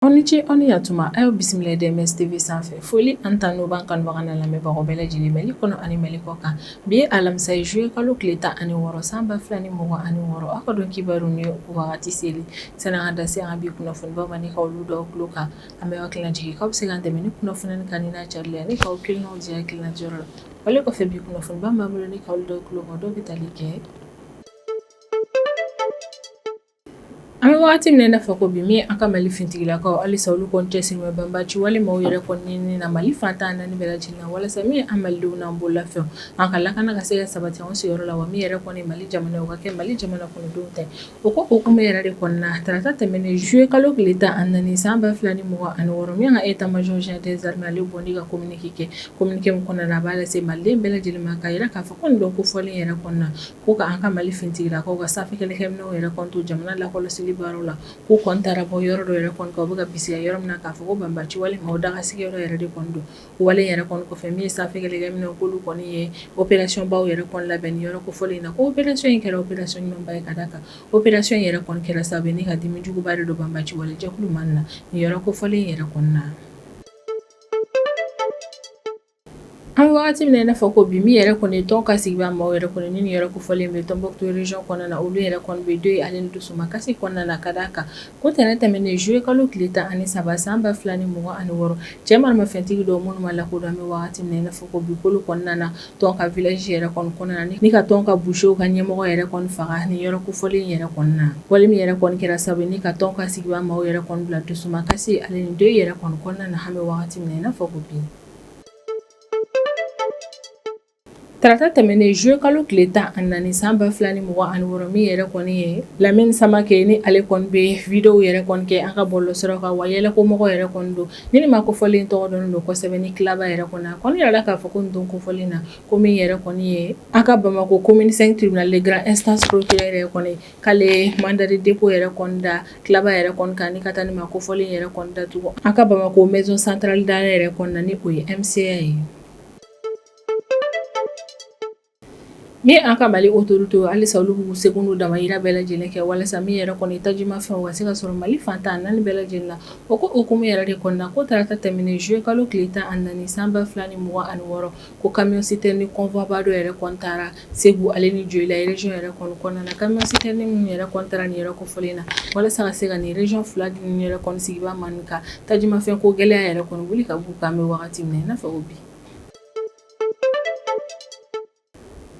Aw ni ce aw ni yantuma, a y'aw bisimila DMS TV sanfɛ. Foli ani tanu b'an kanubaga n'an lamɛnbagaw bɛɛ lajɛlen Mali kɔnɔ ani Mali kɔ kan. Bi ye alamisa ye, juillet kalo tile 16, san 2026. Aw ka don kibaru ni wagati seli. Sani an ka da se an ka bi kunnafonibaw ma ni ka olu da aw tulo kan, an bɛ aw hakili lajigin k'aw bɛ se k'an dɛmɛ ni kunnafoni kanuni n'a carili ye ani k'aw hakilinaw di hakilina diyɔrɔ la. Wale kɔfɛ, bi kunnafoniba min b'an bolo ni k'aw da aw tulo kan, dɔw bɛ tali kɛ. An bɛ wagati min na i n'a fɔ ko bi, min an ka Mali finitigilakaw halisa olu kɔni cɛsirilen bɛ banbaanci wale maaw yɛrɛ kɔni ɲinini na Mali fan 14 bɛɛ lajɛlen na walasa min ye an Malidenw n'an bololafɛnw an ka lakana ka se ka sabati an sigiyɔrɔ la, wa min yɛrɛ kɔni Mali jamana ye, o ka kɛ Mali jamana kɔnɔdenw ta ye. O ko hukumu yɛrɛ de kɔnɔna, tarata tɛmɛnen juillet kalo tile 14, san 2026, min ka état major général des armées ale bɔ ka communiqué kɛ, communiqué min kɔnɔna na, a b'a lase Maliden bɛɛ lajɛlen ma k'a jira k'a fɔ ko nin don kofɔlen yɛrɛ kɔnɔna, ko ka an ka Mali finitigilakaw ka sanfɛ kɛlɛkɛminɛnw yɛrɛ kɔni to jamana lakɔlɔsili baaraw la, k'u kɔni taara bɔ yɔrɔ dɔ yɛrɛ kɔni kan, u bɛ ka bisigiya yɔrɔ min na k'a fɔ ko banbaanci wale maaw daga sigiyɔrɔ yɛrɛ de kɔni don. Wale yɛrɛ kɔni kɔfɛ, min ye sanfɛ kɛlɛkɛminɛnw k'olu kɔni ye opération baw yɛrɛ kɔni labɛn nin yɔrɔ kofɔlen in na, ko opération in kɛra opération ɲumanba ye ka d'a kan opération in yɛrɛ kɔni kɛra sababu ye ni ka dimi juguba de don banbaanci wale jɛkulu maa na nin yɔrɔ kofɔlen in yɛrɛ kɔni na. An bɛ wagati min na i n'a fɔ ko bi, min yɛrɛ kɔni tɔn ka sigibaa maaw yɛrɛ kɔni ni nin yɔrɔ kofɔlen bɛ Tombouctou région kɔnɔna na, olu yɛrɛ kɔni bɛ deuil ale ni dusumakasi kɔnɔna na ka d'a kan ko tɛnɛn tɛmɛnen juillet kalo tile 13, san 2026, cɛ maramafɛntigi dɔw minnu ma lakodɔn, an bɛ wagati min na i n'a fɔ ko bi, k'olu kɔni nana tɔn ka village yɛrɛ kɔni kɔnɔna na ni ka tɔn ka boucherw ka ɲɛmɔgɔ yɛrɛ kɔni faga nin yɔrɔ kofɔlen yɛrɛ kɔnɔna na. Wale min yɛrɛ kɔni kɛra sababu ye ni ka tɔn ka sigibaa maaw yɛrɛ kɔni bila dusumakasi ale ni deuil yɛrɛ kɔni kɔnɔna na, an bɛ wagati min na i n'a fɔ ko bi. Tarata tɛmɛnen juillet kalo tile 14, san 2026, min yɛrɛ kɔni ye Lamine Samake ni ale kɔni bɛ vidéo yɛrɛ kɔni kɛ an ka bɔlɔlɔsiraw kan, wa yɛlɛko mɔgɔ yɛrɛ kɔni don, ni nin maa kofɔlen tɔgɔ dɔnnen don kosɛbɛ ni Kilaba yɛrɛ kɔni. A kɔni yirala k'a fɔ ko nin don kofɔlen na, ko min yɛrɛ kɔni ye an ka Bamakɔ commune 5 tribunal de grande instance procureur yɛrɛ kɔni k'ale mandat de dépôt yɛrɛ kɔni da Kilaba yɛrɛ kɔni kan ni ka taa nin maa kofɔlen yɛrɛ kɔni datugu an ka Bamakɔ maison centrale d'arrêt yɛrɛ kɔni na, ni o ye MCA ye. Min an ka Mali autorité halisa olu b'u seko n'u damayira bɛɛ lajɛlen kɛ walasa min yɛrɛ kɔni tajimafɛnw ka se ka sɔrɔ Mali fan 14 bɛɛ lajɛlen na. O ko hukumu yɛrɛ de kɔnɔna, ko tarata tɛmɛnen juillet kalo tile 14, san 2026, ko camion citerne convoi ba dɔ yɛrɛ kɔni taara Segu ale ni Joyila région yɛrɛ kɔni kɔnɔna na. Camion citerne minnu yɛrɛ kɔni taara nin yɔrɔ kofɔlen na walasa ka se ka nin région fila ninnu yɛrɛ kɔni sigibaa maa ka tajimafɛn ko gɛlɛya yɛrɛ kɔni wuli ka b'u kan, an bɛ wagati min na i n'a fɔ ko bi.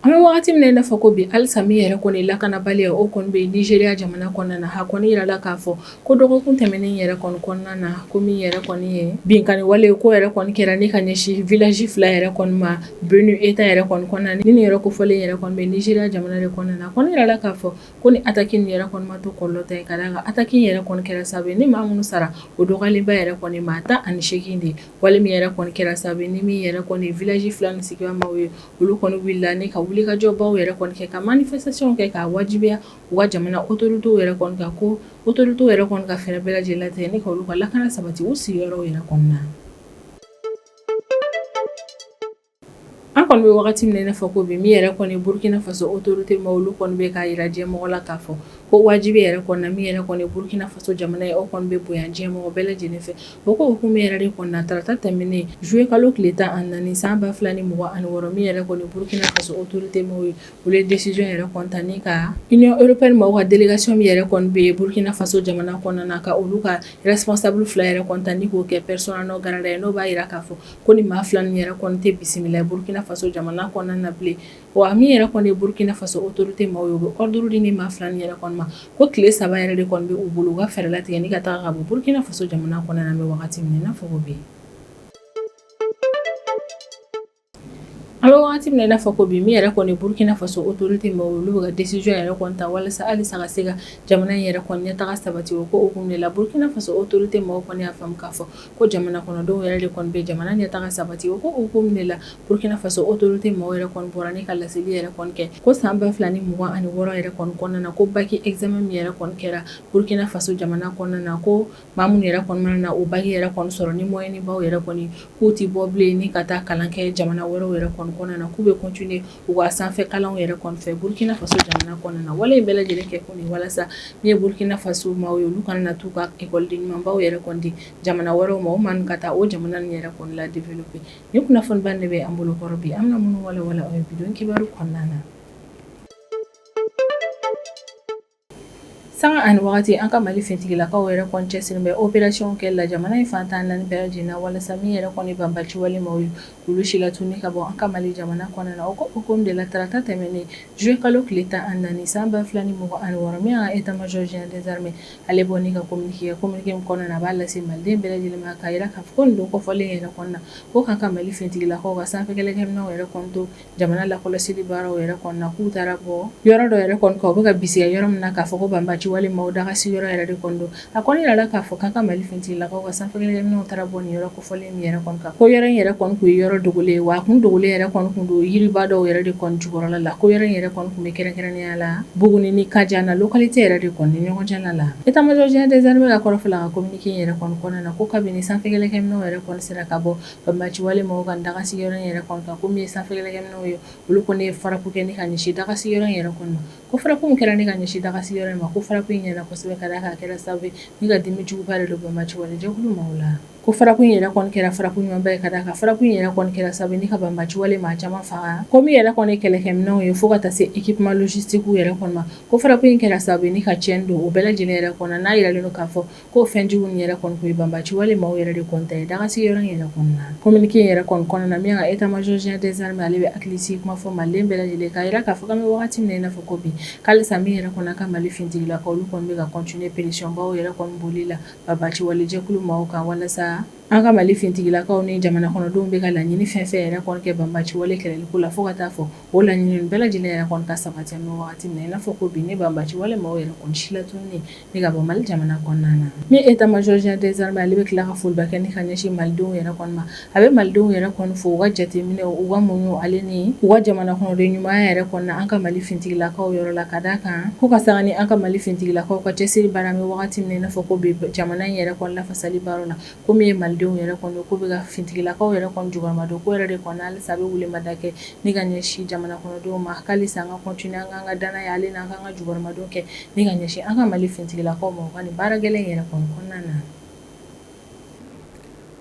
An bɛ wagati min na i n'a fɔ ko bi, halisa min yɛrɛ kɔni lakanabaliya o kɔni bɛ Nizeriya jamana kɔnɔna na. A kɔni yirala k'a fɔ ko dɔgɔkun tɛmɛnen yɛrɛ kɔni kɔnɔna na, ko min yɛrɛ kɔni ye binkanni wale ko yɛrɛ kɔni kɛra ni ka ɲɛsin village fila yɛrɛ kɔni ma Benue État yɛrɛ kɔni kɔnɔna na, ni nin yɔrɔ kofɔlen yɛrɛ kɔni bɛ Nizeriya jamana de kɔnɔna na. A kɔni yirala k'a fɔ ko ni attaque nin yɛrɛ kɔni ma to kɔlɔlɔ ta ye, ka d'a kan attaque in yɛrɛ kɔni kɛra sababu ye ni maa minnu sara, o dɔgɔyalenba yɛrɛ kɔni maa 18 de. Wale min yɛrɛ kɔni kɛra sababu ye ni min yɛrɛ kɔni village fila ni sigibaa maaw ye, olu kɔni wulila ni ka wulikajɔbaw yɛrɛ kɔni kɛ ka manifestation kɛ k'a wajibiya u ka jamana autorités yɛrɛ kɔni kan, ko autorités yɛrɛ kɔni ka fɛɛrɛ bɛɛ lajɛlen latigɛ ni ka olu ka lakana sabati u sigiyɔrɔw yɛrɛ kɔnɔna na. An kɔni bɛ wagati min na i n'a fɔ ko bi, min yɛrɛ kɔni Burkina Faso autorité ma, olu kɔni bɛ k'a jira diɲɛmɔgɔ la k'a fɔ ko wajibi yɛrɛ kɔni na, min yɛrɛ kɔni Burkina Faso jamana ye, o kɔni bɛ bonya diɲɛmɔgɔ bɛɛ lajɛlen fɛ. O ko hukumu yɛrɛ de kɔnɔna na, tarata tɛmɛnen juillet kalo tile 14, san 2026, min yɛrɛ kɔni Burkina Faso autorité maaw ye, olu ye décision yɛrɛ kɔni ta ni ka Union européenne maaw ka délégation min yɛrɛ kɔni bɛ Burkina Faso jamana kɔnɔna na, ka olu ka responsable fila yɛrɛ kɔni ta ni k'o kɛ persona non grata ye, n'o b'a jira k'a fɔ ko ni maa fila ninnu yɛrɛ kɔni tɛ bisimila Burkina Faso jamana kɔnɔna na bilen. Wa min yɛrɛ kɔni ye Burkina Faso autorité maaw ye, u bɛ ordre di ni maa fila ninnu yɛrɛ kɔni ma ko tile 3 yɛrɛ de kɔni bɛ u bolo, u ka fɛɛrɛ latigɛ ni ka taga ka bɔ Burkina Faso jamana kɔnɔna na, an bɛ wagati min na i n'a fɔ ko bi. An bɛ wagati min na i n'a fɔ ko bi, min yɛrɛ kɔni Burkina Faso autorité maaw, olu bɛ ka décision yɛrɛ kɔni ta walasa halisa ka se ka jamana in yɛrɛ kɔni ɲɛtaga sabati. O ko hukumu de la, Burkina Faso autorité maaw kɔni y'a faamu k'a fɔ ko jamana kɔnɔdenw yɛrɛ de kɔni bɛ jamana ɲɛtaga sabati. O ko hukumu de la, Burkina Faso autorité maaw yɛrɛ kɔni bɔra ni ka laseli yɛrɛ kɔni kɛ ko san 2026 yɛrɛ kɔni kɔnɔna na, ko bac examen min yɛrɛ kɔni kɛra Burkina Faso jamana kɔnɔna na, ko maa minnu yɛrɛ kɔni mana na o bac yɛrɛ kɔni sɔrɔ ni moyenne baw yɛrɛ kɔni, k'u tɛ bɔ bilen ni ka taa kalan kɛ jamana wɛrɛw yɛrɛ kɔni kɔni kɔnɔna na, k'u bɛ continuer u ka sanfɛ kalanw yɛrɛ kɔni fɛ Burkina Faso jamana kɔnɔna na. Wale in bɛɛ lajɛlen kɛ kun ye walasa min ye Burkina Faso maaw ye, olu kana na t'u ka ekɔliden ɲumanbaw yɛrɛ kɔni di jamana wɛrɛw ma, o maa ninnu ka taa o jamana ninnu yɛrɛ kɔni la développer. Nin kunnafoniba de bɛ an bolo kɔrɔ bi, an bɛna minnu walawala aw ye bi don kibaru kɔnɔna na. Sanga ani wagati an ka Mali finitigilakaw yɛrɛ kɔni cɛsirilen bɛ opération kɛli la jamana in fan 14 bɛɛ lajɛlen na walasa min yɛrɛ kɔni banbaci wale maaw ye, k'olu si latunu ka bɔ an ka Mali jamana kɔnɔna na. O hukumu de la, tarata tɛmɛnen juillet kalo tile 14 san 2026, min y'an ka état major général des armées, ale bɔ ni ka communiqué kɛ. Communiqué min kɔnɔna na, a b'a lase Maliden bɛɛ lajɛlen ma k'a jira k'a fɔ ko nin don kofɔlen yɛrɛ kɔnɔna na, ko k'an ka Mali finitigilakaw ka sanfɛ kɛlɛkɛminɛnw yɛrɛ kɔni to jamana lakɔlɔsili baaraw yɛrɛ kɔnɔna na, k'u taara bɔ yɔrɔ dɔ yɛrɛ kɔni kan, u bɛ ka bisigiya yɔrɔ min na k'a fɔ ko banbaci wale maaw dagasi yɔrɔ yɛrɛ de kɔni don. A kɔni yirala k'a fɔ k'an ka Mali finitigilakaw ka sanfɛ kɛlɛkɛminɛnw taara bɔ nin yɔrɔ kofɔlen min yɛrɛ kɔni kan, ko yɔrɔ in yɛrɛ kɔni kun ye yɔrɔ dogolen ye, wa a kun dogolen yɛrɛ kɔni kun don yiriba dɔw yɛrɛ de kɔni jukɔrɔla la. Ko yɔrɔ in yɛrɛ kɔni kun bɛ kɛrɛnkɛrɛnnenya la Buguni ni Kajana localité yɛrɛ de kɔni ni ɲɔgɔn cɛla la. État major général des armées ka kɔrɔfɔ la, ka communiqué in yɛrɛ kɔni kɔnɔna na, ko kabini sanfɛ kɛlɛkɛminɛnw yɛrɛ kɔni sera ka bɔ banbaci wale maaw ka dagasi yɔrɔ in yɛrɛ kɔni kan, ko min ye sanfɛ kɛlɛkɛminɛnw ye, olu kɔni ye frappe kɛ ni ka ɲɛsin dagasi yɔrɔ in yɛrɛ kɔni ma. Ko frappe min kɛra ni ka ɲɛsin dagasi yɔrɔ in ma, ko frappe in ɲɛna kosɛbɛ, ka d'a kan a kɛra sababu ye ni ka dimi juguba de don banbaci wale jɛkulu maaw la. Ko frappe in yɛrɛ kɔni kɛra frappe ɲumanba ye, ka d'a kan frappe in yɛrɛ kɔni kɛra sababu ye ni ka banbaci wale maa caman faga. Ko min yɛrɛ kɔni ye kɛlɛkɛminɛnw ye, fo ka taa se équipement logistique yɛrɛ kɔni ma, ko frappe in kɛra sababu ye ni ka tiɲɛni don o bɛɛ lajɛlen yɛrɛ kɔnɔ. N'a yiralen don k'a fɔ ko fɛn jugu in yɛrɛ kɔni kun ye banbaci wale maaw yɛrɛ de kɔni ta ye dagasi yɔrɔ in yɛrɛ kɔnɔna na. Communiqué in yɛrɛ kɔni kɔnɔna na, min ka état major général des armées, ale bɛ hakilisigi kuma fɔ Maliden bɛɛ lajɛlen k'a jira k'a fɔ k'an bɛ wagati min na i n'a fɔ ko bi, k'alisa min yɛrɛ kɔni ka Mali finitigilakaw, olu kɔni bɛ ka continuer pression baw yɛrɛ kɔni boli la banbaci wale jɛkulu maaw kan, walasa an ka Mali finitigilakaw ni jamana kɔnɔdenw bɛ ka laɲini fɛn fɛn yɛrɛ kɔni kɛ banbaci wale kɛlɛliko la, fo ka taa fɔ o laɲini bɛɛ lajɛlen yɛrɛ kɔni ka sabati. An bɛ wagati min na i n'a fɔ ko bi, ni banbaci wale maaw yɛrɛ kɔni si latununi ni ka bɔ Mali jamana kɔnɔna na. Min état major général des armées, ale bɛ tila ka foliba kɛ ni ka ɲɛsin Malidenw yɛrɛ kɔni ma. A bɛ Malidenw yɛrɛ kɔni fo u ka jateminɛ, u ka muɲu, ale ni u ka jamana kɔnɔden ɲumanya yɛrɛ kɔni na an ka Mali finitigilakaw yɔrɔ la, ka d'a kan ko ka sanga ni an ka Mali finitigilakaw ka cɛsiri baara, an bɛ wagati min na i n'a fɔ ko bi, jamana in yɛrɛ kɔni lafasali baara la, ko min ye Malidenw yɛrɛ kɔni, ko bɛ ka finitigilakaw yɛrɛ kɔni jukɔrɔmadon ko yɛrɛ de kɔni. Halisa a bɛ welemada kɛ ni ka ɲɛsin jamana kɔnɔdenw ma, k'alisa an ka continuer an k'an ka danaya, ale n'an k'an ka jukɔrɔmadon kɛ ni ka ɲɛsin an ka Mali finitigilakaw ma u ka nin baara gɛlɛn yɛrɛ kɔni kɔnɔna na.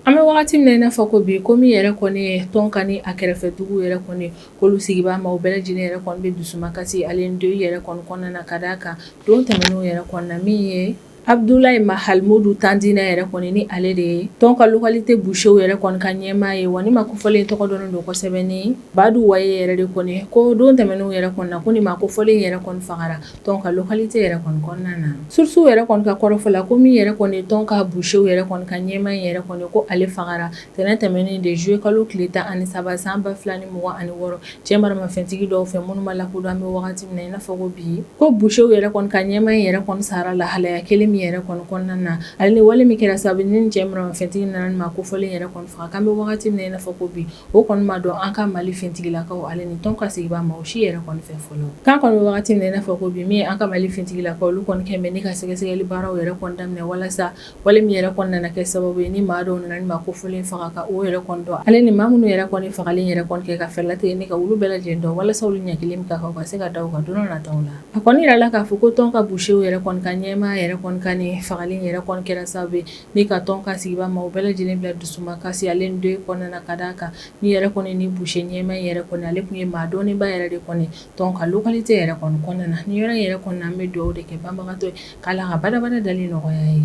An bɛ wagati min na i n'a fɔ ko bi, ko min yɛrɛ kɔni ye Tɔnka ni a kɛrɛfɛ dugu yɛrɛ kɔni, k'olu sigibaa maaw bɛɛ lajɛlen yɛrɛ kɔni bɛ dusumakasi ale ni deuil yɛrɛ kɔni kɔnɔna na, ka d'a kan don tɛmɛnenw yɛrɛ kɔnɔna na, min ye Abudulayi Mahamudu Tandina yɛrɛ kɔni, ni ale de ye Tɔnka localité boucherw yɛrɛ kɔni ka ɲɛmaa ye, wa ni maa kofɔlen tɔgɔ dɔnnen don kosɛbɛ ni Badu Waye yɛrɛ de kɔni, ko don tɛmɛnenw yɛrɛ kɔni na, ko ni maa kofɔlen yɛrɛ kɔni fagara Tɔnka localité yɛrɛ kɔni kɔnɔna na. Sourcew yɛrɛ kɔni ka kɔrɔfɔ la, ko min yɛrɛ kɔni Tɔnka boucherw yɛrɛ kɔni ka ɲɛmaa yɛrɛ kɔni, ko ale fagara tɛnɛn tɛmɛnen de juillet kalo tile 13 san 2026, cɛ maramafɛntigi dɔw fɛ minnu ma lakodɔn. An bɛ wagati min na i n'a fɔ ko bi, ko boucherw yɛrɛ kɔni ka ɲɛmaa in yɛrɛ kɔni sara lahalaya kelen min yɛrɛ kɔni kɔnɔna na, ale ni wale min kɛra sababu ni cɛ maramafɛntigi nana ni maa kofɔlen yɛrɛ kɔni faga, k'an bɛ wagati min na i n'a fɔ ko bi, o kɔni ma dɔn an ka Mali finitigilakaw ale ni Tɔnka sigibaa maaw si yɛrɛ kɔni fɛ fɔlɔ. K'an kɔni bɛ wagati min na i n'a fɔ ko bi, min ye an ka Mali finitigilakaw, olu kɔni kɛlen bɛ ni ka sɛgɛsɛgɛli baaraw yɛrɛ kɔni daminɛ walasa wale min yɛrɛ kɔni nana kɛ sababu ye ni maa dɔw nana ni maa kofɔlen faga, ka o yɛrɛ kɔni dɔn, ale ni maa minnu yɛrɛ kɔni fagalen yɛrɛ kɔni kɛ, ka fɛɛrɛ latigɛ ni ka olu bɛɛ lajɛlen dɔn, walasa olu ɲangili min ka kan, u ka se ka da u kan don nataw la. A kɔni yirala k'a fɔ ko Tɔnka boucherw yɛrɛ kɔni ka ɲɛmaa yɛrɛ kɔni ka nin fagali yɛrɛ kɔni kɛra sababu ye ni ka Tɔnka sigibaa maaw bɛɛ lajɛlen bila dusumakasi ale ni deuil kɔnɔna na, ka d'a kan ni yɛrɛ kɔni ni boucher ɲɛmaa yɛrɛ kɔni, ale tun ye maa dɔnnenba yɛrɛ de kɔni Tɔnka localité yɛrɛ kɔni kɔnɔna na. Ni yɔrɔ in yɛrɛ kɔni, an bɛ dugawu de kɛ banbagatɔ ye k'Ala ka badabada dali nɔgɔya ye.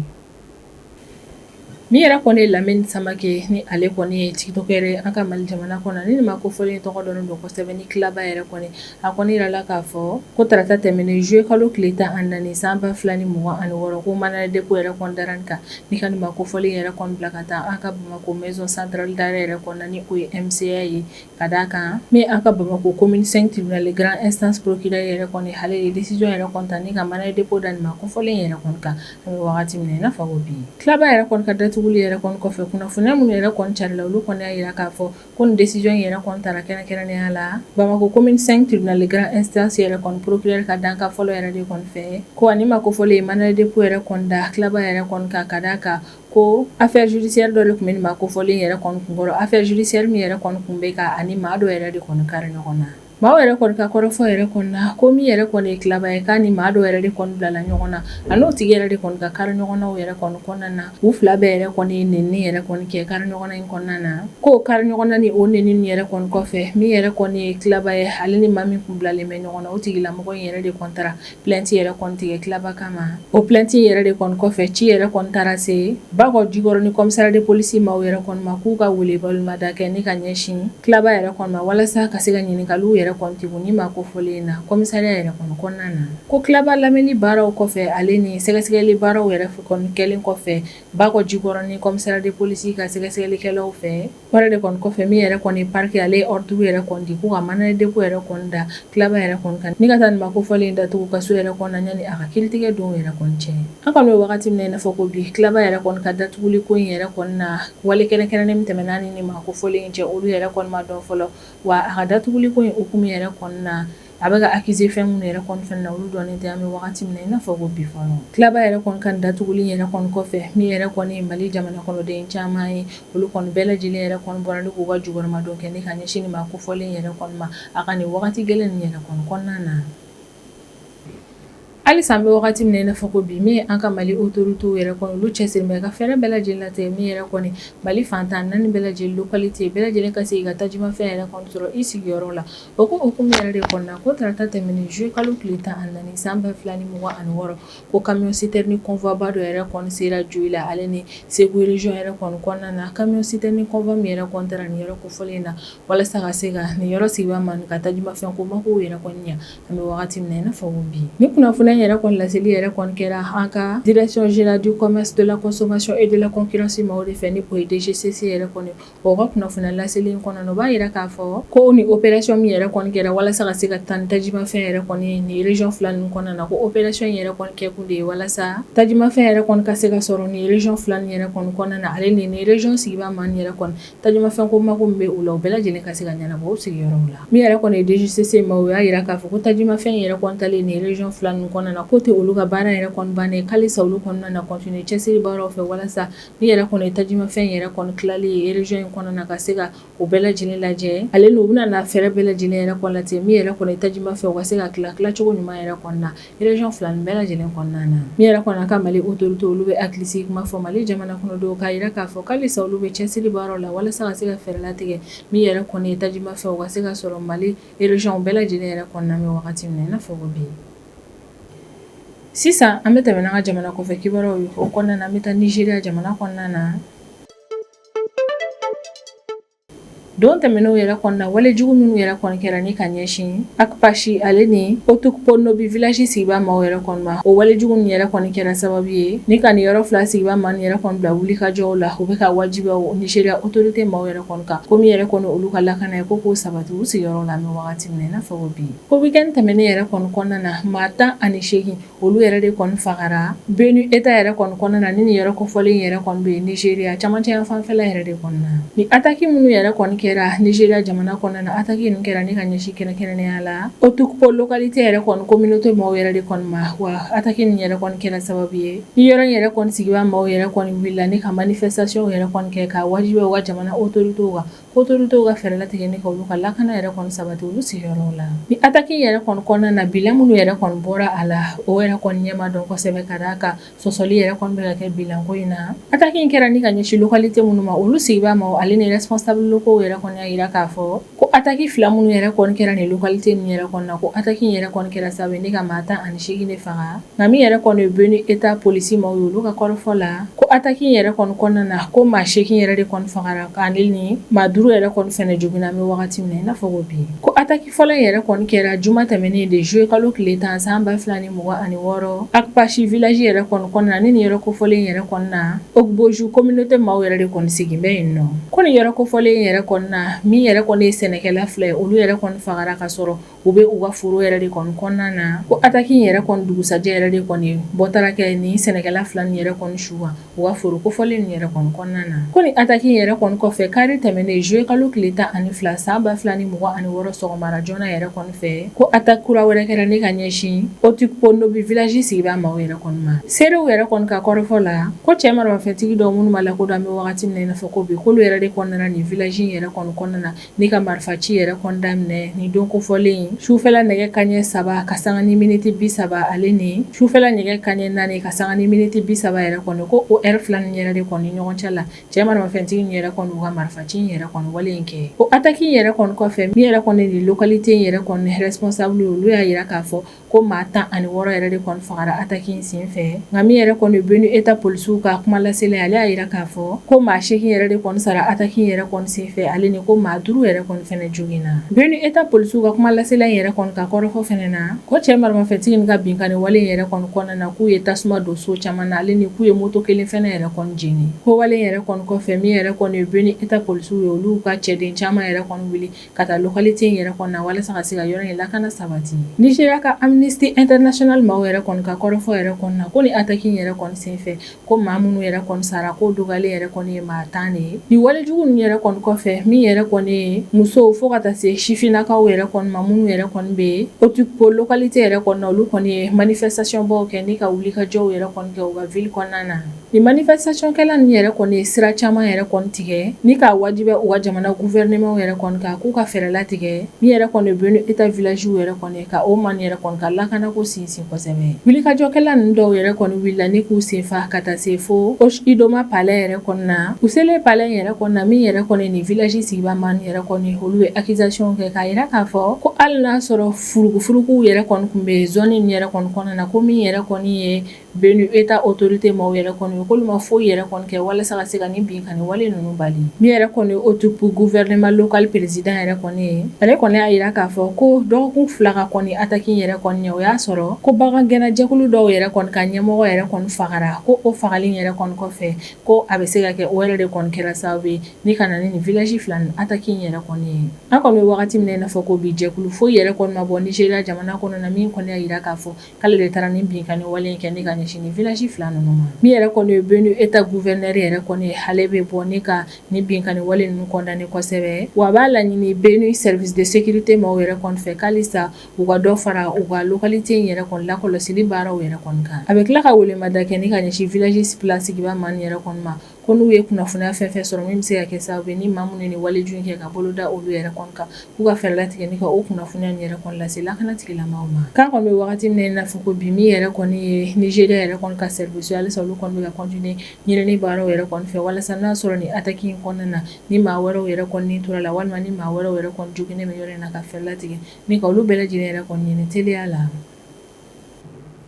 Min yɛrɛ kɔni ye Lamini Samakɛ, ni ale kɔni ye tiktokeur ye an ka Mali jamana kɔnɔ, ni maa kofɔlen tɔgɔ dɔnnen don kosɛbɛ ni Kilaba yɛrɛ kɔni, a kɔni yirala k'a fɔ ko tarata tɛmɛnen juillet kalo tile 14 san 2026, ko mandat de dépôt yɛrɛ kɔni dara nin kan ni ka nin maa kofɔlen yɛrɛ kɔni bila ka taa an ka Bamakɔ maison centrale d'arrêt yɛrɛ kɔnɔna, ni o ye MCA ye, ka d'a kan min an ka Bamakɔ commune 5 tribunal grande instance procureur yɛrɛ kɔni, ale ye décision yɛrɛ kɔni ta ni ka mandat de dépôt da nin maa kofɔlen yɛrɛ kɔni kan. An bɛ wagati min na i n'a fɔ ko bi, Kilaba yɛrɛ kɔni ka datuguli datuguli yɛrɛ kɔni kɔfɛ, kunnafoniya minnu yɛrɛ kɔni carila, olu kɔni y'a jira k'a fɔ ko nin décision yɛrɛ kɔni tara kɛrɛnkɛrɛnnenya la Bamakɔ commune 5 tribunal de grande instance yɛrɛ kɔni procureur ka dankan fɔlɔ yɛrɛ de kɔni fɛ, ko ani maa kofɔlen ye mandat de dépôt yɛrɛ kɔni da Tilaba yɛrɛ kɔni kan, ka d'a kan ko affaire judiciaire dɔ de tun bɛ nin maa kofɔlen yɛrɛ kɔni kunkɔrɔ, affaire judiciaire min yɛrɛ kɔni tun bɛ ka ani maa dɔ yɛrɛ de kɔni kari ɲɔgɔn na. Maaw yɛrɛ kɔni ka kɔrɔfɔ yɛrɛ kɔni na, ko min yɛrɛ kɔni ye Tilaba ye, k'a ni maa dɔ yɛrɛ de kɔni bilala ɲɔgɔn na, a n'o tigi yɛrɛ de kɔni ka kari ɲɔgɔnnaw yɛrɛ kɔni kɔnɔna na, u fila bɛɛ yɛrɛ kɔni ye nɛni yɛrɛ kɔni kɛ kari ɲɔgɔnna in kɔnɔna na. Ko kari ɲɔgɔnna ni o nɛni yɛrɛ kɔni kɔfɛ, min yɛrɛ kɔni ye Tilaba ye, ale ni maa min kun bilalen bɛ ɲɔgɔn na, o tigilamɔgɔ in yɛrɛ de kɔni taara plainte yɛrɛ kɔni tigɛ Tilaba kama. O plainte yɛrɛ de kɔni kɔfɛ, ci yɛrɛ kɔni taara se Bakɔ Jikɔrɔni commissariat de police maaw yɛrɛ kɔni ma, k'u ka welewelemada kɛ ni ka ɲɛsin Tilaba yɛrɛ kɔni ma, walasa ka se ka ɲininkaliw yɛrɛ kɔni tugu ni maa kofɔlen na commissariat yɛrɛ kɔni kɔnɔna na. Ko Tilaba lamɛnni baaraw kɔfɛ, ale ni sɛgɛsɛgɛli baaraw yɛrɛ kɔni kɛlen kɔfɛ Bakɔ Jikɔrɔni commissariat de police ka sɛgɛsɛgɛlikɛlaw fɛ, o yɛrɛ de kɔni kɔfɛ, min yɛrɛ kɔni parquet, ale ye ordre yɛrɛ kɔni di k'u ka mandat de dépôt yɛrɛ kɔni da Tilaba yɛrɛ kɔni kan, ni ka taa nin maa kofɔlen datugu kaso yɛrɛ kɔnɔna yanni a ka kiiritigɛ don yɛrɛ kɔni cɛ. An kɔni bɛ wagati min na i n'a fɔ ko bi, Tilaba yɛrɛ kɔni ka datuguli ko in yɛrɛ kɔni na, wale kɛrɛnkɛrɛnnen min tɛmɛna ni maa kofɔlen in cɛ, olu yɛrɛ kɔni ma dɔn fɔlɔ. Wa a ka datuguli ko in hukumu yɛrɛ kɔni na, a bɛ ka accuser fɛn minnu yɛrɛ kɔni fɛnɛ na, olu dɔnnen tɛ an bɛ wagati min na i n'a fɔ ko bi fɔlɔ. Tilaba yɛrɛ kɔni ka datuguli yɛrɛ kɔni kɔfɛ, min yɛrɛ kɔni ye Mali jamana kɔnɔden caman ye, olu kɔni bɛɛ lajɛlen yɛrɛ kɔni bɔra ni k'u ka jukɔrɔmadon kɛ ni ka ɲɛsin nin maa kofɔlen yɛrɛ kɔni ma a ka nin wagati gɛlɛn nin yɛrɛ kɔni kɔnɔna na. Halisa an bɛ wagati min na i n'a fɔ ko bi, min ye an ka Mali autorités yɛrɛ kɔni, olu cɛsiri bɛ ka fɛɛrɛ bɛɛ lajɛlen latigɛ, min yɛrɛ kɔni Mali fan 14 bɛɛ lajɛlen localité bɛɛ lajɛlen ka se ka tajimafɛn yɛrɛ kɔni sɔrɔ i sigiyɔrɔ la. O ko hukumu yɛrɛ de kɔnɔna, ko tarata tɛmɛnen juillet kalo tile 14 san 2026, ko camion citerne convoi ba dɔ yɛrɛ kɔni sera Joyila ale ni Segu région yɛrɛ kɔni kɔnɔna na. Camion citerne convoi min yɛrɛ kɔni taara nin yɔrɔ kofɔlen na walasa ka se ka nin yɔrɔ sigibaa ma ka tajimafɛn ko makow yɛrɛ kɔni ɲɛ an bɛ wagati min na i n'a fɔ ko bi. Ni kunnafoniya yɛrɛ kɔni laseli yɛrɛ kɔni kɛra an ka direction générale du commerce, de la consommation et de la concurrence maaw de fɛ, ni o ye DGCC yɛrɛ kɔni. O ka kunnafoniya laseli in kɔnɔna na, o b'a jira k'a fɔ ko ni opération min yɛrɛ kɔni kɛra walasa ka se ka taa ni tajimafɛn yɛrɛ kɔni nin région fila ninnu kɔnɔna na, ko opération yɛrɛ kɔni kɛkun de ye walasa tajimafɛn yɛrɛ kɔni ka se ka sɔrɔ nin région fila nin yɛrɛ kɔni kɔnɔna na, ale ni nin région sigibaa maa nin yɛrɛ kɔni tajimafɛn ko mako min bɛ u la, o bɛɛ lajɛlen ka se ka ɲɛnabɔ u sigiyɔrɔw la. Min yɛrɛ kɔni ye DGCC ma, o y'a jira k'a fɔ ko tajimafɛn yɛrɛ kɔni talen nin région fila ninnu kɔnɔna na, k'o tɛ olu ka baara yɛrɛ kɔni bannen ye, k'alisa olu kɔnɔna na continuer cɛsiri baaraw fɛ walasa min yɛrɛ kɔni ye tajimafɛn yɛrɛ kɔni tilali ye région in kɔnɔna na, ka se ka o bɛɛ lajɛlen lajɛ, ale n'u bɛna na fɛɛrɛ bɛɛ lajɛlen yɛrɛ kɔni latigɛ, min yɛrɛ kɔni ye tajimafɛn, u ka se ka tila tilacogo ɲuman yɛrɛ kɔni na région fila nin bɛɛ lajɛlen kɔnɔna na. Min yɛrɛ kɔni ka Mali autorité, olu bɛ hakilisigi kuma fɔ Mali jamana kɔnɔdenw k'a jira k'a fɔ k'alisa olu bɛ cɛsiri baaraw la walasa ka se ka fɛɛrɛ latigɛ, min yɛrɛ kɔni ye tajimafɛn, u ka se ka sɔrɔ Mali région bɛɛ lajɛlen yɛrɛ kɔnɔna bɛ wagati min na i n'a fɔ ko bi. Sisan an bɛ tɛmɛ n'an ka jamana kɔfɛ kibaruyaw ye. O kɔnɔna na, an bɛ taa Nizeriya jamana kɔnɔna na. Don tɛmɛnenw yɛrɛ kɔnɔna, walejugu minnu yɛrɛ kɔni kɛra ni ka ɲɛsin Akpashi ale ni Otukpo-Nobi village sigibaa maaw yɛrɛ kɔni ma, o walejugu ninnu yɛrɛ kɔni kɛra sababu ye ni ka nin yɔrɔ fila sigibaa maa nin yɛrɛ kɔni bila wulikajɔw la. U bɛ ka wajibiya Nizeriya autorité maaw yɛrɛ kɔni kan, ko min yɛrɛ kɔni olu ka lakana ye, ko k'o sabati u sigiyɔrɔ la an bɛ wagati min na i n'a fɔ ko bi. Ko week-end tɛmɛnen yɛrɛ kɔni kɔnɔna na, maa 18 olu yɛrɛ de kɔni fagara Benue État yɛrɛ kɔni kɔnɔna na, ni nin yɔrɔ kofɔlen yɛrɛ kɔni bɛ Nizeriya camancɛ yan fanfɛla yɛrɛ de kɔnɔna na. Ni attaque minnu yɛrɛ kɔni kɛra Nizeriya jamana kɔnɔna na, attaque ninnu kɛra ni ka ɲɛsin kɛrɛnkɛrɛnnenya la Otukpo localité yɛrɛ kɔni communauté maaw yɛrɛ de kɔni ma. Wa attaque ninnu yɛrɛ kɔni kɛra sababu ye ni yɔrɔ in yɛrɛ kɔni sigibaa maaw yɛrɛ kɔni wulila ni ka manifestation yɛrɛ kɔni kɛ ka wajibiya u ka jamana autorités kan, autorités ka fɛɛrɛ latigɛ ni ka olu ka lakana yɛrɛ kɔni sabati olu sigiyɔrɔw la. Ni attaque yɛrɛ kɔni kɔnɔna na, bilan minnu yɛrɛ kɔni bɔra a la, o yɛrɛ kɔni ɲɛ ma dɔn kosɛbɛ, ka d'a kan sɔsɔli yɛrɛ kɔni bɛ ka kɛ bilan ko in na. Attaque in kɛra ni ka ɲɛsin localité minnu ma, olu sigibaa maaw ale ni responsable locaux yɛrɛ kɔni y'a jira k'a fɔ ko attaque fila minnu yɛrɛ kɔni kɛra nin localité ninnu yɛrɛ kɔni na, ko attaque in yɛrɛ kɔni kɛra sababu ye ni ka maa 18 de faga. Nka min yɛrɛ kɔni ye Benue État polisi maaw ye, olu ka kɔrɔfɔ la, ko attaque in yɛrɛ kɔni kɔnɔna na, ko maa 8 yɛrɛ de kɔni fagara, k'ale ni maa 5 duuru yɛrɛ kɔni fɛnɛ joginna an bɛ wagati min na i n'a fɔ ko bi. Ko attaque fɔlɔ in yɛrɛ kɔni kɛra juma tɛmɛnen de juillet kalo tile 10 san 2026, Akpashi village yɛrɛ kɔni kɔnɔna na. Ni nin yɔrɔ kofɔlen yɛrɛ kɔnɔna na, Ogboju communauté maaw yɛrɛ de kɔni sigin bɛ yen nɔ. Ko nin yɔrɔ kofɔlen yɛrɛ kɔnɔna na, min yɛrɛ kɔni ye sɛnɛkɛla fila ye, olu yɛrɛ kɔni fagara ka sɔrɔ u bɛ u ka foro yɛrɛ de kɔni kɔnɔna na. Ko attaque in yɛrɛ kɔni dugusajɛ yɛrɛ de kɔni bɔ taara kɛ nin sɛnɛkɛla fila nin yɛrɛ kɔni su kan u ka foro kofɔlen nin yɛrɛ kɔni kɔnɔna na. Ko nin attaque in yɛrɛ kɔni kɔfɛ, kari tɛmɛnen juillet kalo tile 12 san 2026 sɔgɔmara joona yɛrɛ kɔni fɛ, ko attaque kura wɛrɛ kɛra ne ka ɲɛsin Otikpo-Nobi village sigibaa maaw yɛrɛ kɔni ma. Seerew yɛrɛ kɔni ka kɔrɔfɔ la, ko cɛ maramafɛntigi dɔw minnu ma lakodɔn an bɛ wagati min na i n'a fɔ ko bi, k'olu yɛrɛ de kɔni nana nin village in yɛrɛ kɔni kɔnɔna na ni ka marifaci yɛrɛ kɔni daminɛ nin don kofɔlen sufɛla nɛgɛ kaɲɛ 3 ka sanga ni miniti 30, ale ni sufɛla nɛgɛ kaɲɛ 4 ka sanga ni miniti 30 yɛrɛ kɔni. Ko o heure fila nin yɛrɛ de kɔni ɲɔgɔn cɛ la, cɛ maramafɛntigi in yɛrɛ kɔni u ka marifaci in yɛrɛ kɔni wale in kɛ. O attaque in yɛrɛ kɔni kɔfɛ, min yɛrɛ kɔni nin localité in yɛrɛ kɔni responsable, olu y'a jira k'a fɔ ko maa 16 yɛrɛ de kɔni fagara attaque in sen fɛ. Nka min yɛrɛ kɔni Benue État polisiw ka kuma lasela, ale y'a jira k'a fɔ ko maa 8 yɛrɛ de kɔni sara attaque in yɛrɛ kɔni sen fɛ, ale ni ko maa 5 yɛrɛ kɔni fɛnɛ joginna. Benue État polisiw ka kuma lasela in yɛrɛ kɔni ka kɔrɔfɔ fɛnɛ na, ko cɛ maramafɛntigi ka binkanni wale in yɛrɛ kɔni kɔnɔna na, k'u ye tasuma don so caman na, ale ni k'u ye moto kelen fɛnɛ yɛrɛ kɔni jeni. Ko wale in yɛrɛ kɔni kɔfɛ, min yɛrɛ kɔni Benue État polisiw ye, olu ka cɛden caman yɛrɛ kɔni wuli ka taa localité in yɛrɛ kɔnɔna na walasa ka se ka yɔrɔ in lakana sabati. Nigeria ka Amnesty International maaw yɛrɛ kɔni ka kɔrɔfɔ yɛrɛ kɔnɔna na, ko ni attaque in yɛrɛ kɔni senfɛ, ko maa minnu yɛrɛ kɔni sara, k'o dɔgɔyalen yɛrɛ kɔni ye maa 10 de ye. Nin walejugu ninnu yɛrɛ kɔni kɔfɛ, min yɛrɛ kɔni ye musow fo ka taa se sifinnakaw yɛrɛ kɔni ma, minnu yɛrɛ kɔni bɛ Otukpo localité yɛrɛ kɔnɔna na, olu kɔni ye manifestation baw kɛ ni ka wulikajɔw yɛrɛ kɔni kɛ u ka ville kɔnɔna na. Nin manifestation kɛla ninnu yɛrɛ kɔni ye sira caman yɛrɛ kɔni tigɛ ni k'a wajibiya u ka jamana gouvernement yɛrɛ kɔni kan k'u ka fɛɛrɛ latigɛ min yɛrɛ kɔni Benue État village yɛrɛ kɔni ka o maa yɛrɛ kɔni ka lakanako sinsin kosɛbɛ. Wulikajɔkɛla ninnu dɔw yɛrɛ kɔni wulila ni k'u senfa ka taa se fo Idoma palais yɛrɛ kɔnɔna na. U selen palais yɛrɛ kɔnɔna na, min yɛrɛ kɔni nin village sigibaa maa yɛrɛ kɔni, olu ye accusation kɛ k'a jira k'a fɔ ko hali n'a sɔrɔ furukufurukuw yɛrɛ kɔni tun bɛ zone in yɛrɛ kɔni kɔnɔna na, ko min yɛrɛ kɔni ye Benue État autorité maaw yɛrɛ kɔni, k'olu ma foyi yɛrɛ kɔni kɛ walasa ka se ka nin binkanni wale ninnu bali. Min yɛrɛ kɔni Otukpo gouvernement local président yɛrɛ kɔni ye, ale kɔni y'a jira k'a fɔ ko dɔgɔkun 2 ka kɔni attaque in yɛrɛ kɔni ɲɛ, o y'a sɔrɔ ko bagangɛnna jɛkulu dɔw yɛrɛ kɔni ka ɲɛmɔgɔ yɛrɛ kɔni fagara. Ko o fagali yɛrɛ kɔni kɔfɛ, ko a bɛ se ka kɛ o yɛrɛ de kɔni kɛra sababu ye ni ka na ni nin village fila nin attaque in yɛrɛ kɔni ye. An kɔni bɛ wagati min na i n'a fɔ ko bi, jɛkulu foyi yɛrɛ kɔni ma bɔ Nigeria jamana kɔnɔ na min kɔni y'a jira k'a fɔ k'ale de taara nin binkanni wale in kɛ ni ka ɲɛsin nin village fila ninnu ma. Min yɛrɛ kɔni ye Benue État gouverneur yɛrɛ kɔni ye, ale bɛ bɔ ni ka nin binkanni wale ninnu condamner kosɛbɛ, wa a b'a laɲini Benue service de sécurité maaw yɛrɛ kɔni fɛ k'alisa u ka dɔ fara u ka localité in yɛrɛ kɔni lakɔlɔsili baaraw yɛrɛ kɔni kan. A bɛ tila ka welemada kɛ ni ka ɲɛsin village fila sigibaa maa yɛrɛ kɔni ma, ko n'u ye kunnafoniya fɛn fɛn sɔrɔ min bɛ se ka kɛ sababu ye ni maa minnu ye nin walejugu in kɛ ka bolo da olu yɛrɛ kɔni kan, k'u ka fɛɛrɛ latigɛ ni ka o kunnafoniya in yɛrɛ kɔni lase lakana tigilamaaw ma. K'an kɔni bɛ wagati min na i n'a fɔ ko bi, min yɛrɛ kɔni ye Nigeria yɛrɛ kɔni ka service, halisa olu kɔni bɛ ka continuer ɲinini baaraw yɛrɛ kɔni fɛ walasa n'a sɔrɔ nin attaque in kɔnɔna na, ni maa wɛrɛw yɛrɛ kɔni tora la, walima ni maa wɛrɛw yɛrɛ kɔni joginnen bɛ yɔrɔ in na, ka fɛɛrɛ latigɛ ni ka olu bɛɛ lajɛlen yɛrɛ kɔni ɲini teliya la.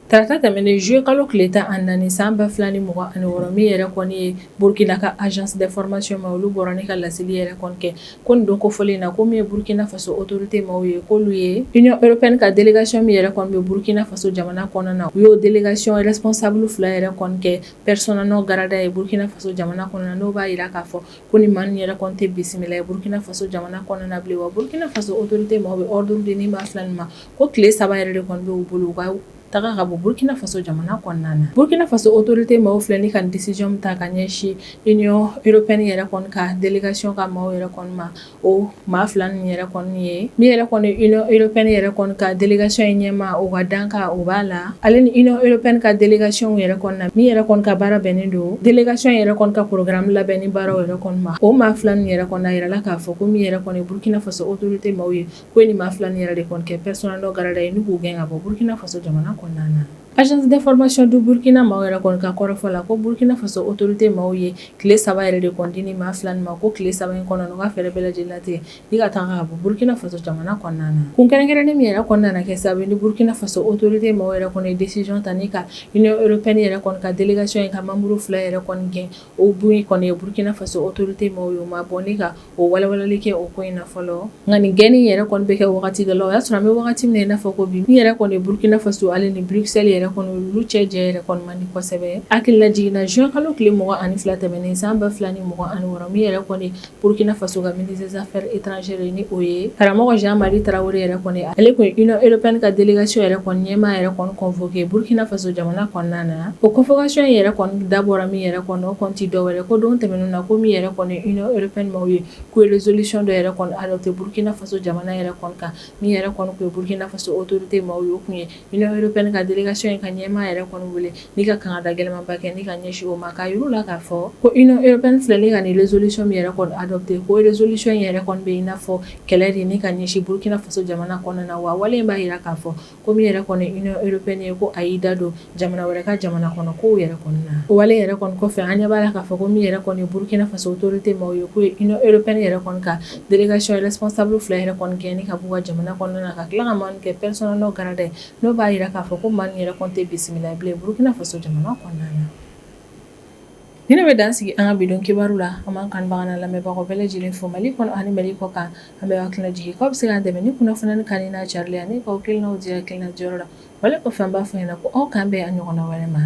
Tarata tɛmɛnen juillet kalo tile 14 san 2026, min yɛrɛ kɔni ye Burkina ka agence d'information ma, olu bɔra ni ka laseli yɛrɛ kɔni kɛ ko nin don kofɔlen na, ko min ye Burkina Faso autorité maaw ye, k'olu ye Union européenne ka délégation min yɛrɛ kɔni bɛ Burkina Faso jamana kɔnɔna na, u y'o délégation responsable fila yɛrɛ kɔni kɛ persona non grata ye Burkina Faso jamana kɔnɔna na. N'o b'a jira k'a fɔ ko ni maa ninnu yɛrɛ kɔni tɛ bisimila ye Burkina Faso jamana kɔnɔna na bilen. Wa Burkina Faso autorité maaw bɛ ordre di ni maa fila nin ma ko tile 3 yɛrɛ de kɔni bɛ u bolo u ka taga ka bɔ Burkina Faso jamana kɔnɔna na. Burkina Faso autorité maaw filɛ ni ka décision ta ka ɲɛsin Union européenne yɛrɛ kɔni ka délégation ka maaw yɛrɛ kɔni ma, o maa fila ninnu yɛrɛ kɔni ye min yɛrɛ kɔni Union européenne yɛrɛ kɔni ka délégation in ɲɛmaa, o ka dankan o b'a la, ale ni Union européenne ka délégation yɛrɛ kɔni na, min yɛrɛ kɔni ka baara bɛnnen don délégation yɛrɛ kɔni ka programme labɛnni baaraw yɛrɛ kɔni ma. O maa fila ninnu yɛrɛ kɔni a yirala k'a fɔ ko min yɛrɛ kɔni Burkina Faso autorité maaw ye, ko ni maa fila ninnu yɛrɛ de kɔni kɛ persona non grata ye ni k'u gɛn ka bɔ Burkina Faso jamana kɔnɔna na. Agence d'information du Burkina maaw yɛrɛ kɔni ka kɔrɔfɔ la, ko Burkina Faso autorité maaw ye tile 3 yɛrɛ de kɔni di nin maa fila nin ma, ko tile 3 in kɔnɔna na, u ka fɛɛrɛ bɛɛ lajɛlen latigɛ ni ka taga ka bɔ Burkina Faso jamana kɔnɔna na. Kun kɛrɛnkɛrɛnnen min yɛrɛ kɔni nana kɛ sababu ye ni Burkina Faso autorité maaw yɛrɛ kɔni ye décision ta ni ka Union européenne yɛrɛ kɔni ka délégation in ka membre fila yɛrɛ kɔni gɛn, o min kɔni ye Burkina Faso autorité maaw ye, o ma bɔ ni ka o walawalali kɛ o ko in na fɔlɔ. Nka nin gɛnni yɛrɛ kɔni bɛ kɛ wagati dɔ la, o y'a sɔrɔ an bɛ wagati min na i n'a fɔ ko bi, min yɛrɛ kɔni ye Burkina Faso ale ni Bruxelles yɛrɛ kɔni, olu cɛ jɛ yɛrɛ kɔni man di kosɛbɛ. Hakili lajigin na, juin kalo tile 22 tɛmɛnen san 2026, min yɛrɛ kɔni Burkina Faso ka ministre des affaires étrangères, ni o ye karamɔgɔ Jean-Marie Traoré yɛrɛ kɔni, ale tun ye Union européenne ka délégation yɛrɛ kɔni ɲɛmaa yɛrɛ kɔni convoqué Burkina Faso jamana kɔnɔna na. O convocation yɛrɛ kɔni dabɔra min yɛrɛ kɔnɔ, o kɔni tɛ dɔwɛrɛ ko don tɛmɛnen na, ko min yɛrɛ kɔni Union européenne maaw ye, k'u ye résolution dɔ yɛrɛ kɔni adopté Burkina Faso jamana yɛrɛ kɔni kan. Min yɛrɛ kɔni tun ye Burkina Faso autorité maaw ye, o tun ye Union européenne ka délégation in ka ɲɛmaa yɛrɛ kɔni wele ni ka kangada gɛlɛnmanba kɛ ni ka ɲɛsin o ma, k'a yir'u la k'a fɔ ko Union européenne filɛ ni ka nin résolution min yɛrɛ kɔni adopté, ko résolution in yɛrɛ kɔni bɛ i n'a fɔ kɛlɛ de ni ka ɲɛsin Burkina Faso jamana kɔnɔna na. Wa wale in b'a jira k'a fɔ ko min yɛrɛ kɔni Union européenne ye, ko a y'i da don jamana wɛrɛ ka jamana kɔnɔ kow yɛrɛ kɔni na. O wale yɛrɛ kɔni kɔfɛ, an ɲɛ b'a la k'a fɔ ko min yɛrɛ kɔni Burkina Faso autorité maaw ye, k'u ye Union européenne yɛrɛ kɔni ka délégation responsable fila yɛrɛ kɔni gɛn ni ka b'u ka jamana kɔnɔna na, ka tila ka maa kɛ persona non grata ye, n'o b'a jira k'a fɔ ko maa yɛrɛ kɔni tɛ bisimila bilen Burkina Faso jamana kɔnɔna na. Ni ne bɛ dan sigi an ka bi don kibaru la. An b'an kanubaga n'an lamɛnbagaw bɛɛ lajɛlen fo Mali kɔnɔ ani Mali kɔ kan. An bɛ hakilina jigin k'aw bɛ se k'an dɛmɛ ni kunnafoni kan n'a carilen ani k'aw hakilinaw di hakilina diyɔrɔ la. Wale kɔfɛ, an b'a fɔ ɲɛna ko aw k'an bɛn a ɲɔgɔnna wɛrɛ ma.